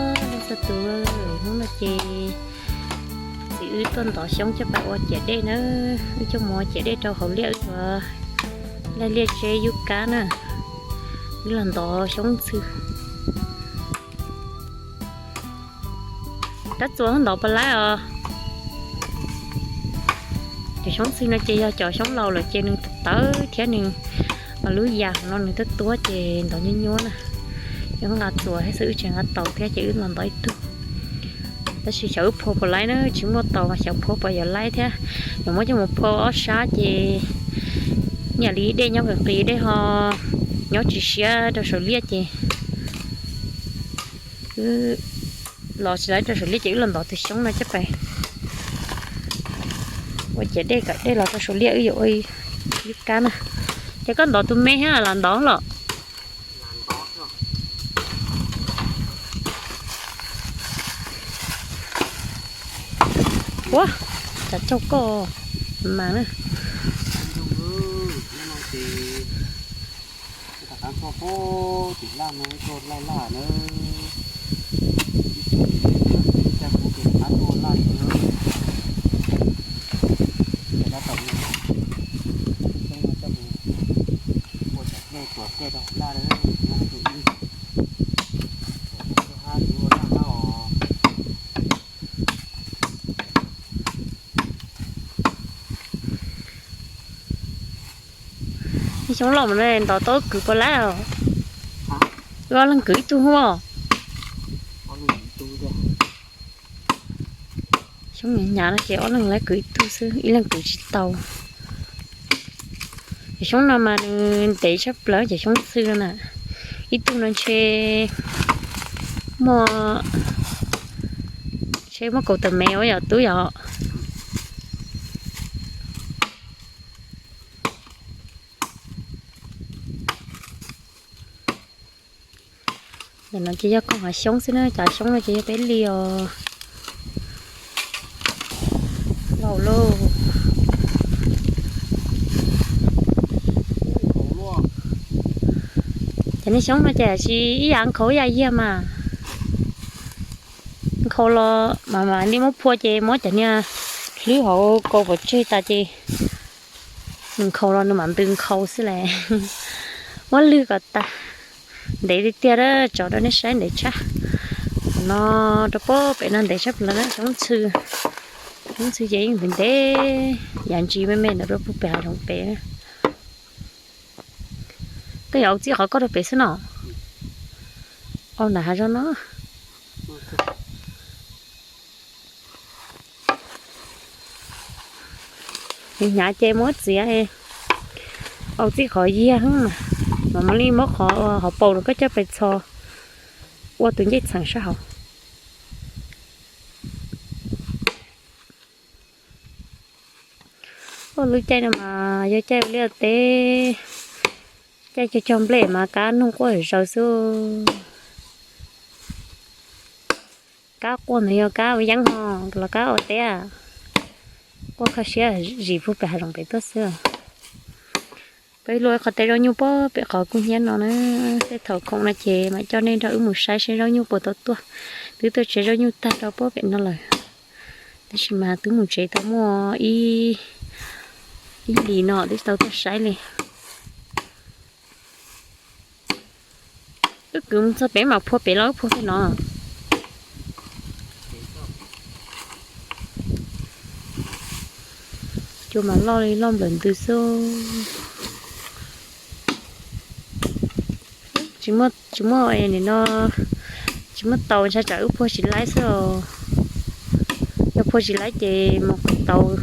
Leej txhua tus, hnub no ces txiv wb tuaj ntov xyoob coj pais ua ciam dej na. Wb coj mus ua ciam dej rau hauv liaj, wb yuav laij liaj tseb yub kab na. Wb los ntov xyoob ntxhw. Rab txuas ntov puas laib os. Cov xyoob ntxhw no ces yog cov xyoob laus lawm ces nws tawv thiab nws, lub yas hauv no nws tuab tuab ces ntov nyuab nyuab na. Wb nqa txuas thiab xwb, wb tsis nqa taus thiab ces wb los ntov ib tug. Tab sis xyov wb phua puas laib na, tsis muaj taus mas xyov phua puas yuav laib thiab. Yuav muab coj mus phua ob sab ces ib yam li dej nyob qis qis, dej ho nyob tsis siab rau saum liaj ces wb los tsis laib rau saum liaj ces wb los ntov tus xyoob no coj pais ua ciam dej, kom dej los rau saum liaj wb yuav ua yub kab na. Ces koj ntov tus me thiab los ntov los? Ua, tsam tsaug koj mas na. Tab tom tuaj tim laj no, tuaj laij laj na. Ib tug ib tug caj kuv tus qab tuaj laj na. Ces tab tom ua cov dlej tuam dlej rau hauv laj na, nyob tus ib, tuam dlej rau hab tus ua laj hab os. Xyoob los mas ntov tau kwv puas laib os? Wb ob leeg kwv ib tug os. Xyoob hnyav hnyav no ces ob leeg laib kwv ib tug xwb, ib leeg kwv tsis tau. Cov xyoob no mas nws ntev tshaj plaws cov xyoob ntxhw no na. Ib tug no ntshe muaj, ntshe muaj kaum tawm mev ua yom tub yom. Ntawm no ces yog koog hav xyoob xwb na, cov xyoob no ces yog peb li os. Laus lauj. Cov niag xyoob no ces tsis ib yam nkhaus ib yam yiag mas. Nkhaus los mas mam li muab phua ces muab cov niag hlwb hauv kaus pov tseg tas ces nws nkhaus los nws mam ntws nkhaus xwb las. Muab lwg kom tas. Ntev tiag tiag a, tso rau nej saib ntev tshaj. Qhov no rau puag pem no ntev tshaj plaws na, xyoob ntxhw. Xyoob ntxhw ces yeej ntev ntev, yav ntsis me me ntawd rau puag pem hav zoov pem. Koj yuav ua txij qhov koj rau pem xwb no? Au nram hav zoov no. Hnyav ces muab txiav, au txij qhov yiag mas mam li muab qhov hauv paus no koj coj pes txho ua tus ncej txheem sab hauv. Lub caij no mas yog caij ua liaj teb, caij cog cog nplej mas kab noog quaj zaws xwb. Kab quaj ntawd yog kab ua yeeb ho los kab ua teb, quaj kho siab zim puag pem hav zoov pem tuaj xwb. Peb luaj qhov teb zaub nyuj puag pem qhov kub hnyiab no na. Tej thaum khoom no ces mam coj nej nrog wb mus saib seb zaub nyuj puas tau tuaj. Twb tuaj tsev zaub nyuj tag rau puag pem no lawm, tab sis mas twb mus tsev tau muaj ib, ib hlis no twb tsis tau tuaj saib li. Wb kwv mus txog pem mam phua pem los wb phua pem no. Cua mas loj li loj nplawm ntws xwb. Tsis muaj, tsis muaj nim no, tsis muaj taus ntshai tsam wb phua tsis laib xwb os. Yog phua tsis laib ces mus kwv taus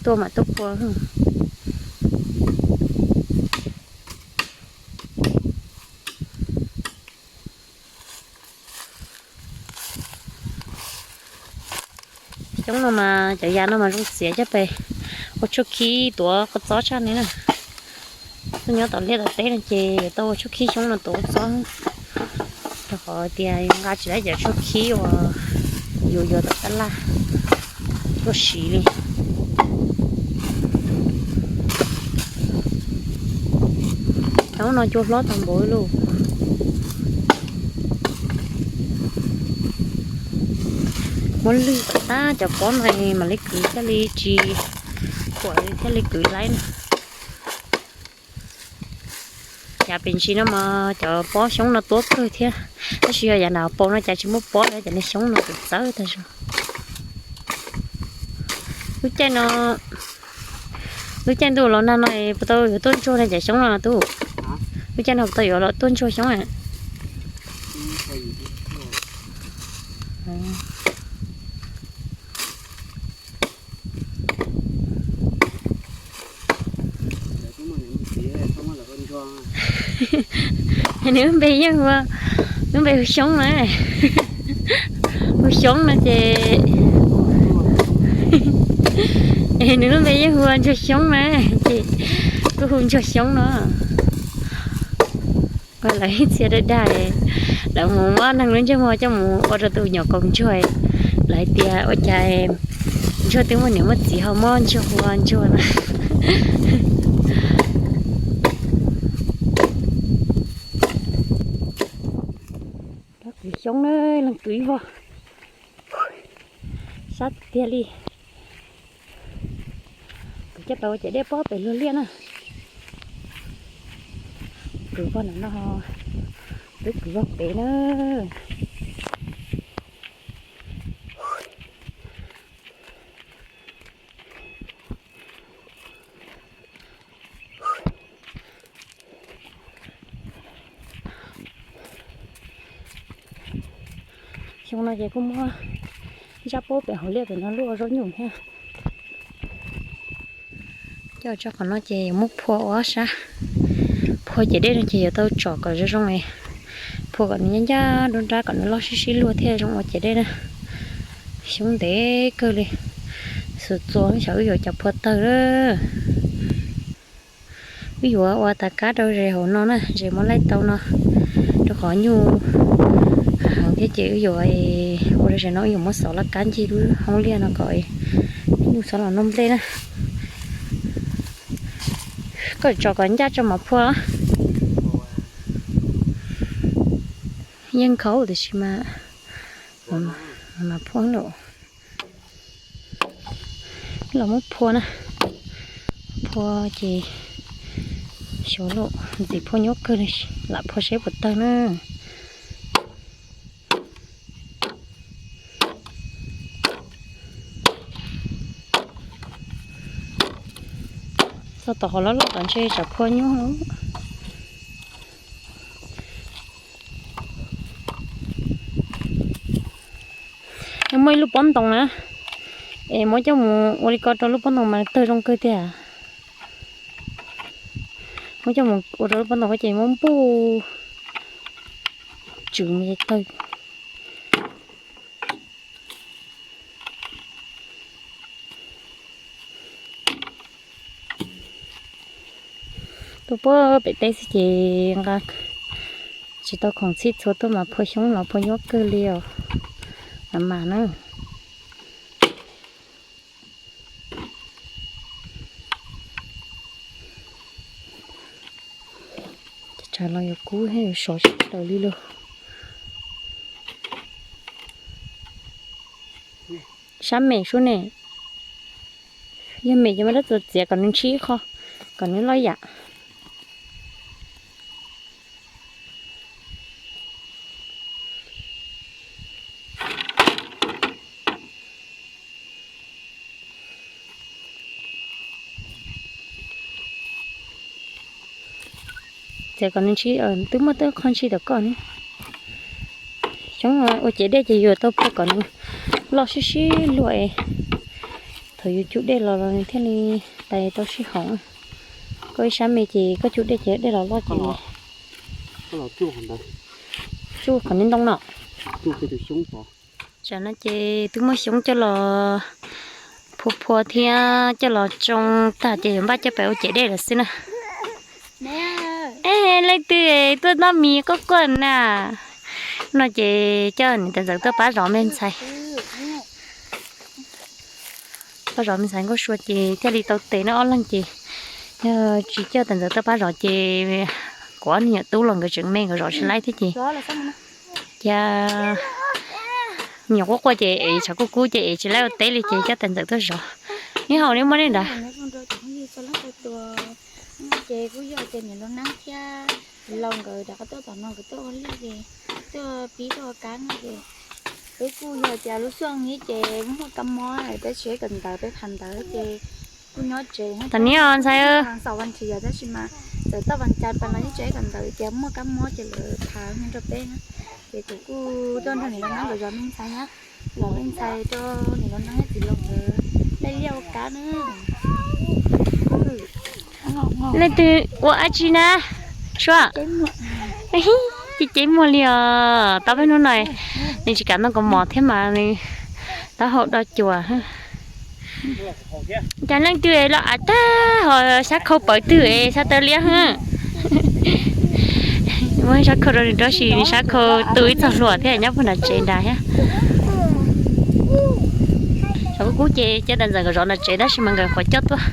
tuaj mam tuaj phua. Xyoob no mas cov yav no mas zoo txiav coj pes ua tshuaj khib tuav qhov txob tshaj ne na. Tuaj nyob tom liaj tom teb no ces yuav tau ua tshuaj khib xyoob no tuav qhov txob, rau qhov tias yuav nqa tsis tau cov tshuaj khib uas yuav yuav tom tab laj tuaj siv li. Xyoob no cua hlob tag npaum li lauj. Muab lwg kom tag cov pob no mam li kwv thiaj li tsis huam thiaj li kwv laib na. Yav pem ntsis no mas cov pob xyoob no tuab kawg thiab, tab sis yog yav nram paus no cas tsis muaj pob li, cov niag xyoob no txawv txawv tag zog. Lub caij no, lub caij ntuj los nag no puas tau yuav tuaj ntsuag no cov xyoob no tub? Lub caij no puas tau yuav los tuaj ntsuag xyoob? Nws lub npe yeej hu, lub npe hu xyoob na. Hu xyoob no ces, nws lub npe yeej hu ua ntsuag xyoob na, ces kuj hu ntsuag xyoob no. Lawv ib txhia dag dag, lawv mus muab neeg lub ntsej muag coj mus ua rau tus nyuam kaus ntsuag, lawv hais tias ua cas ntsuag twb muaj niam muaj txiv ho muab ntsuag hu ua ntsuag na. Kwv xyoob na, leej kwv ib vog, sab tiag tiag li. Kuv coj pais ua ciam dej pob pem luag liaj na. Kwv vog no, twb kwv vog pem na. Xyoo no ces kuj muab zaj pob pem hauv liaj pem no luaj ua zaub nyuj thiab. Coj tso qhov no ces yuav muab phua ua sab. Phua ciam dej no ces yuav tau tsom kom zoo zoo, phua kom nws ncaj ncaj nruab nrab kom nws loj sib sib luag thiaj zoo ua ciam dej na. Xyoob ntev kawg li, xus txuas xyov wb yuav cov phua tawg lawm. Wb yuav ua tas kab rau zes hauv no na, zes muab laij tau no, rau qhov nyuj heev thiab ces wb yuav ua rau zes no wb yuav muab xov laj kab ncig lub hoob liaj no kom nyuj txhob los noj nplej na. Koj tso kom ncaj tso mam phua. Yeej nkhaus tiam sis mas mam phua lawm. Los muab phua na, phua ces xyov lawm, ntxim phua nyuaj kawg li, lam phua seb puas tawg na. Txog tom qhov loj loj tom ntshe tsam phua nyuaj. Muaj ib lub pob ntoo na, es muab coj mus ua li ko rau lub pob ntoo mas tawg zoo kawg tiag. Muab coj mus ua rau lub pob ntoo ko ces muab npuj tswv mus ces tawg. Tuaj puag pem teb xwb ces nqa tsis tau khoom txhij txhua tuaj mas phua xyoob los phua nyuaj kawg li os. Mas mas na. Tsam los yuav kub thiab yuav sov sib daws li lauj. Sab me sub ne, yog me ces muab dab txuas txiav kom nws ntsib ib qho, kom nws loj yam. Txiav kom nws ntshis, twb muaj tej qho ntshis tom koj ne. Xyoob ua cev dej ces yuav tau phua kom nws loj sib sib luag es thaum yus cug dej los los nws thiaj li tais tau sib haum. Koj ib sab me ces koj cug dej ces dej los loj ces tsuj qhov ntoo no. Tsam no ces twb muab xyoob coj los phua phua thiab coj los tsoo tag ces yuav npaj coj pem ua cev dej lawm xwb na. Es leej twg tuaj noj mis quaj quaj na? No ces coj niam tais ntxawm tuaj pab zov me ntxhais. Pab zov me ntxhais nkauj sua ces thiaj li tau tes na ob leeg ces. Yog tsis coj tais ntxawm tuaj pab zov ces kuv ob niag nyuam tub los nkawd tseem me nkawd zov tsis laib thiab ces. Cia Nyuam qhuav qua ces es tshav kub kub ces es tsis laib ua teb li ces coj tais ntxawm tuaj zov. Neb haus neb muab neb nrad. Ces kuj yog tias niam lub neeb thiab laus nkawd rov qab tuaj tom no nkawd tuaj ua liaj ces tuaj pib tuaj ua kab no ces peb kuj yog tias lub xyoo no ces muaj kab mob tab sis kom ntawd peb phav ntawd ces kuj nyob tsev. Tam niam ntxhais xaum vas thiv tab sis mas txawm toj vas cas pas los yeej tsev kom ntawd ces muaj kab mob ces lawv phav nrog peb na. Ces kuv kuj tuaj nrog niam lub neeb nkawd zov me ntxhais na. Zov me ntxhais rau niam lub neeb txiv laus nkawd laij liaj ua kab na. Leej twg ua dab tsi na? Suab, ceb ceb muag li os. Tau peb hnub no nws tsis kam noj kaus mom thiab mas nws taub hau do cuam. Cas leej twg los av tag ho sab khau pawv twg es sab taw liab. Muab sab khau rau nws rau si nws sab khau tu ib txog hluas thiab nyob puag nram tsev nrad thiab. Tshav kub kub ces coj tais ntxawm nkawd zov nram tsev tab sis mas nkawd qhuav coj tuaj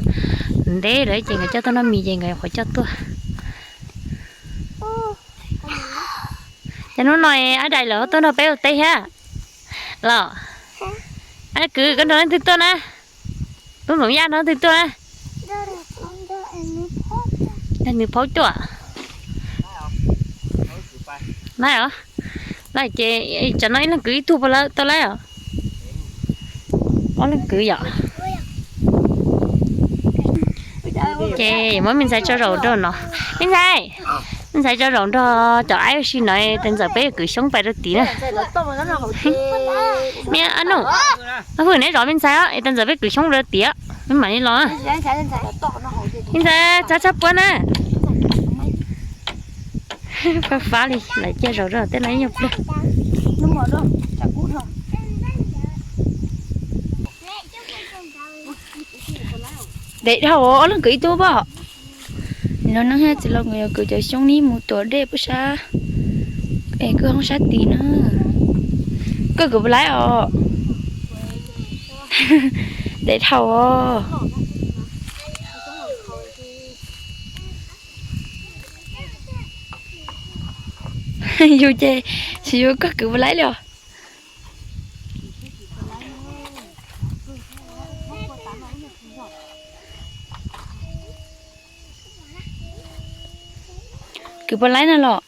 ntev lawm ces nkawd coj tuaj noj mis ces nkawd qhuav coj tuaj. Ces hnub no ab dais lawv tuaj nrog peb ua teb thiab los? Ab kwv koj nrog leej twg tuaj na? Tub Ntxoov Yaj nrog leej twg tuaj na? Nrog nws phaub tuaj. Lawm os. Lawm ces tsam no ib leeg kwv ib tug puas tau lawm os? Ob leeg kwv yom. Ces muab me ntxhais tso zaum nrog no. Me ntxhais, me ntxhais tso zaum nrog cov aib ua si no, tais ntxawm peb kwv xyoob pais rau tim na. Me ab nub, hwm neb zov me ntxhais os, es tais ntxawm peb kwv xyoob rau tim, peb mam li los. Me ntxhais txhob txhob puab na. Fab fab li lawm, cia zaum rau tej no ib nyuag pliag. Ntev dhau, ob leeg kwv ib tug pob. Niam lub neeb thiab txiv laus nkawd yuav kwv cov xyoob neb mus tuav dej puag sab es kwj hoob sab tid na. Koj kwv puas laib os? Ntev dhau os. Yus ces tsis yuav koj kwv puas laib li os. Kwv puas laib no los?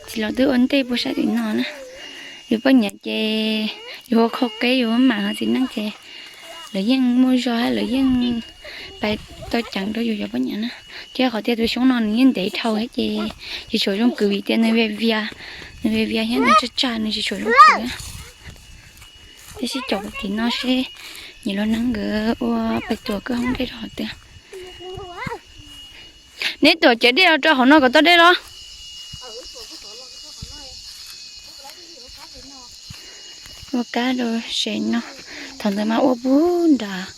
Txiv laus twb ua ntej puag sab tim no na. Yus poj niam ces yus ua qhov qeb yus mam ho txiv neej ces lawv yeej muaj zog thiab lawv yeej pais tau ceev rau yus cov poj niam na. Thiab qhov tias tus xyoob no nws yeej ntev dhau thiab ces tsis tshua zoo kwv vim tias nws vias vias, nws vias vias thiab nws tsaj tsaj nws tsis tshua zoo kwv. Tab sis caum tim no seb niam lub neeb nkawd ua pais tuam kwj hoob dej rau hauv twg. Neb tuam ciav dej los rau hauv no kom tau dej los. Ua kab rau seb no, thaum ntawd mas ua puag nrad,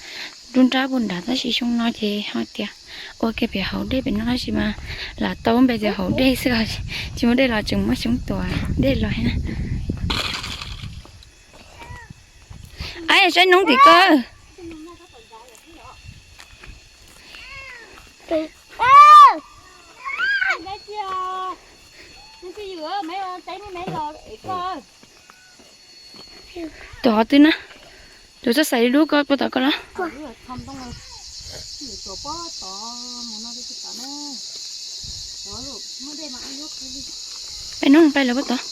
nruab nrab puag nrad tab sis xyoo no ces ho tias ua kiag pem hauv dej pem no tab sis mas lam tau npe tias hauv dej xwb, tsis muaj dej los tseem muab xyoob tuam dej los thiab. Aib, saib noob tim ko. Tus hov twg na? Tus txoj xais dub dub ko puas tom ko los? Peb noob peb lawv puas tod?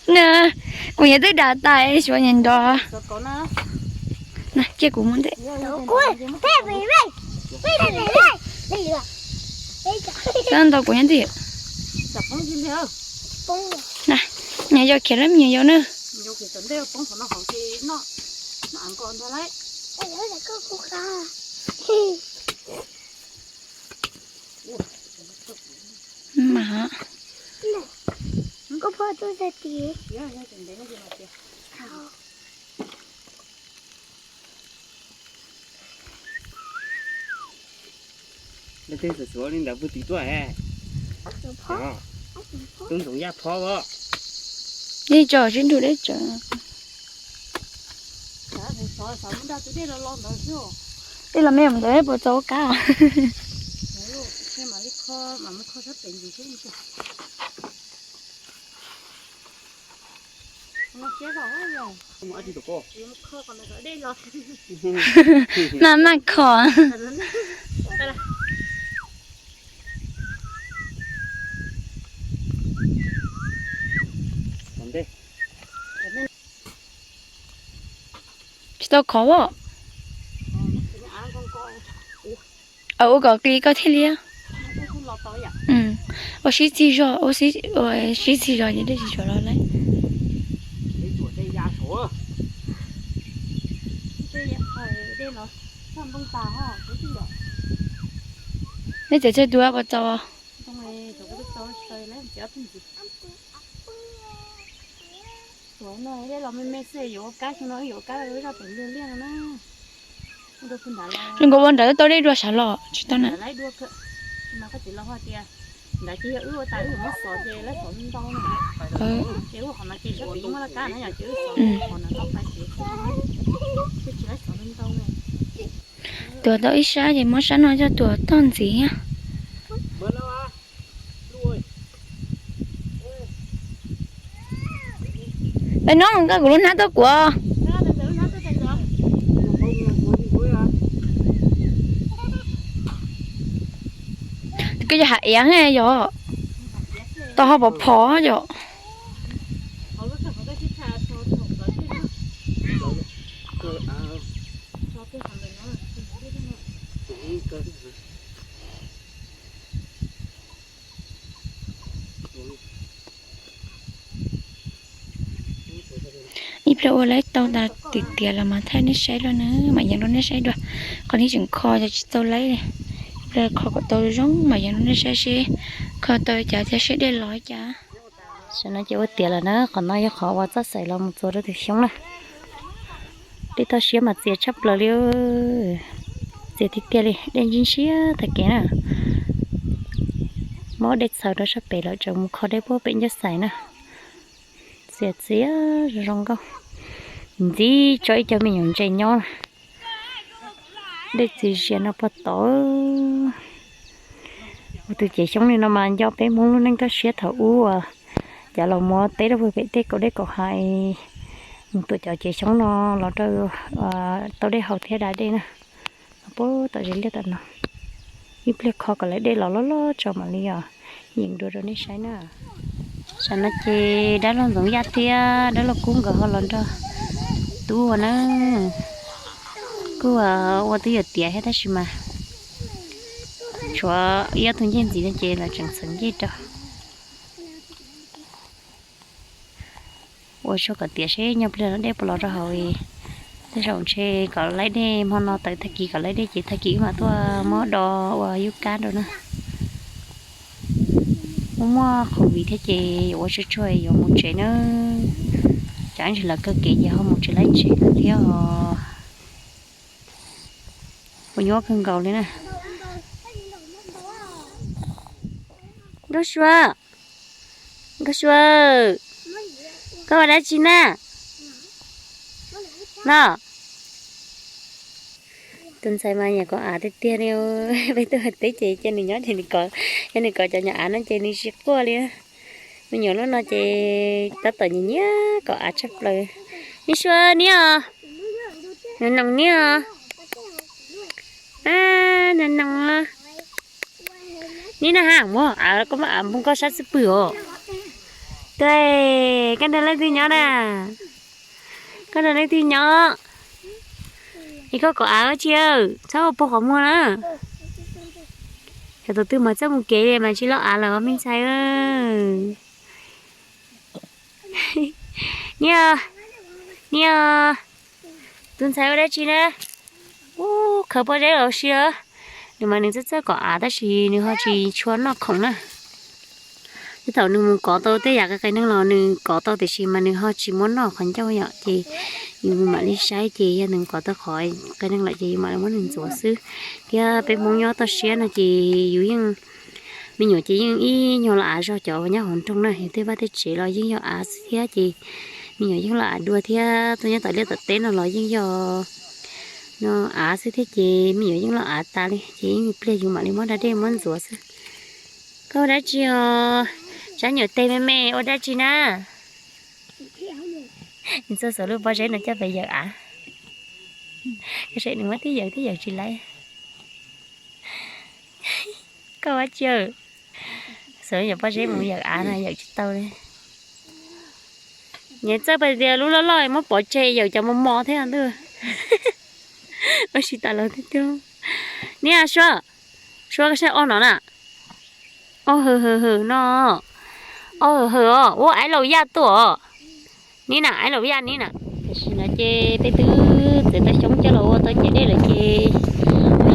Na, kuv nyiam twb dam tas suav nyiam nrog. Na, cia kuv mus ntej. Xav ntau kuv nyiam twb. Na, nyiam yau khiav lawm me nyuam yaus na. Mas Leej twg xuav xuav li ntawd puag tim tuaj he? Tub Ntxoov Yaj phob os. Dej tso sib nrug dej tso. Dej los me ntawd puas txaus ua kab? Maj maj kho. Tsis tau khov. Ua kom kli koj thiaj liab. Ua sib txig zog, ua sib txig zog ces dej tsis tshua los lawm. Neb txiav tsawg tus puas txaus? Zoo nkaus ua nrad tau dej dua sav los tsis tau na. Tuam tau ib sab ces muab sab no coj tuam toj ntxiv. Peb no nkaj kuv lub hnab tuaj kuv. Koj yog hav iav yog, tau ho pov phov yom. Ib pliag ua laib tau tas tiag tiag los mas thaij nej saib dua na, mam yees rau nej saib dua. Qhov no tseem kho ces tsis tau laib li. Ib pliag kho kom tau zoo mam yees rau nej saib seb kho tau cas thiab seb dej los cas. Tam no ces ua tiav lawm na, qhov no yog qhov uas txoj xaim los mus txuas rau tus xyoob na. Dej toj siab mas txias tshaj plaws li. Txias tiag tiag li, dej ntshiab ntshiab tag kev na. Muab dej txhaws rau sab pem lawm tseem mus kho dej puag pem ncauj xais na. Txias txias zoo zoo nkauj. Ntxiv tso ib co me nyuam ntses nyob na. Dej txias zias no puag tod. Ua tus cev xyoob li no mas nco peb Hmoob lub neej toj siab thaum ub uas cov laus muab teb rau puag pem tej kaum dej kaum hav, mus tuam cov cev xyoob no los rau tau dej haus thiab da dej na. Puag tom zes liaj tom no, ib pliag kho kom lawv dej los loj loj tso mam li os yees dua rau nej saib na. Tam no ces dab laug Ntxoov Yaj thiab dab laug Kub nkawd ho los nrog tub ua na. Kuj ua twb yuav tiav thiab tab sis mas tshuav ib ob tug ncej ntxiv no ces lawv tseem txheev ncej rau. Ua tsaug kom tiav seb nyob pliag dej puas los rau hauv. Tej zaum ntshe kom laib dej hmo no tawm tag kis kom laib dej ces tag kis wb mam tuaj muab do ua yub kab rau na. Muaj muaj COVID thiab ces yuav ua tsuag tsuag yuav mus tsev na. Tsam ntsis lawv kawg kev ces ho mus tsev laib tsev lawm thiab os. Ua nyuaj kawg nkaus li na. Nkauj Sua, Nkauj Sua, koj ua dab tsi na? No, tus ntxhais mas nyuam kom av tiag tiag li. Peb tuaj teb ces cia nws nyob ces nws kov, yog nws kov cov nyuam av no ces nws tsis quaj li. Me nyuam lub no ces tab tom nyiam nyiam kom av tshaj plaws. Nkauj Sua niam os, noog niam os. Noog, neb na ha muab av koj muab av npog koj sab xub pwg os. Tuaj, koj nrog leej twg nyob na? Koj nrog leej twg nyob? Es koj kom av ua tsi, txhob ua puag qhov muag na. Yog tus twg mas txawj mus kev li mas tsis loj av lawm me ntxhais. Niam, niam, tus ntxhais ua dab tsi na? Ub, khaws pob zeb los ua si os. Nws mas nws txawj txawj kom av tab sis nws ho tsis tshua noj khoom na. Tej thaum nws mus kov tau tej yam qe qe neeg los nws kov tau tiam sis mas nws ho tsis muab noj qhov ncauj yom, ces yus mam li saib ces yog nws kov tau qhov qe neeg lawm ces yus mam li muab nws ntxuav xwb. Thiab peb Hmoob nyob toj siab no ces yus yeej, me nyuam ces yeej ib nyuag los av zog cov nyob hauv nroog na, yus tej vaj tej tsev los yeej yog av xwb thiab ces Me nyuam yeej loj av dua thiab, tuaj nyob tom liaj tom teb no los yeej yog no av xwb thiab ces me nyuam yeej loj av tas li ces ib pliag yus mam li muab da dej muab ntxuav xwb. Koj ua dab tsi os? Tsab nyuam teg me me ua dab tsi na? Nws txawj xuas lub pob zeb no coj pes yawm av. Koj saib nws muab tib yawm tib yawm tsis laib. Koj ua dab tsi? Xuas lub nyuam pob zeb mus yawm av no yawm tsis tau li. Nws txawj pes tias lub loj loj muab pov tseg yawm cov mos mos thiab ntuj. Ua si tas los tiag tiag. Niam Suav, Suav koj saib ob no na. Ob hwm hwm hwm no. Ob hwm hwm os, ua aiv laus yaj tuaj os. Nib na, aiv laus yaj nib na. Tam sim no ces peb twb txiav tau xyoob coj los ua tau ciav dej lawm ces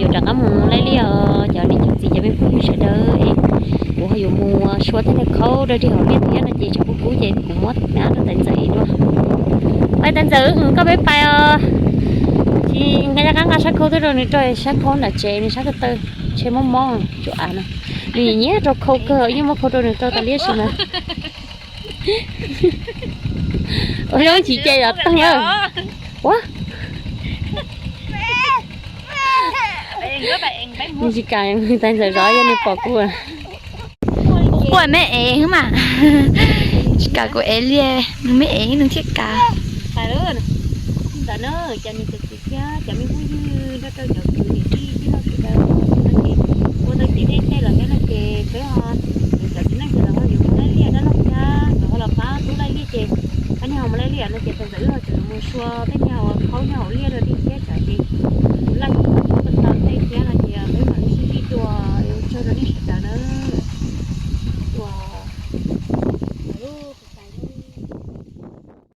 yuav rov qab mus laij liaj os cov niam cov txiv cov me phooj ywg sawv daws. Kuv ho yuav mus sua tej niag khaub rau rig hauv liaj thiab no ces tshav kub kub ces kuv muab rau tais ntxawm dua. Pais tais ntxawm, koj peb pais os. Tsis nqa, nqa sab khau tuaj rau nws rau sab khau nram tsev, nws sab ko taw ntshe mob mob tsuas av no. Nws nyiam rau khau kawg, yeej muab khau rau nws rau tas liab si mas. Ua lub tsis ce yov toog lawm. Ua, nws tsis kam, tais ntxawm zov yog nws pom kuv. Kuv quaj me ev mas, tsis kam kuv ev li, nws me ev nws thiaj kam. Ntawd na, cov niam cov txiv thiab cov me phooj ywg nrog rau cov kwv tij tij laug sawv daws, ua tau ciav dej tej los thiab no ces peb ho, cov txiv neej ces lawv ho yuav mus laij liaj dab laug thiab, lawv ho los pab tub laij liaj ces pab niag ho mus laij liaj no ces tais ntxawm wb ho tseem mus sua tej niag khaub nyob hauv liaj rau rig thiab tsam ces kuv laij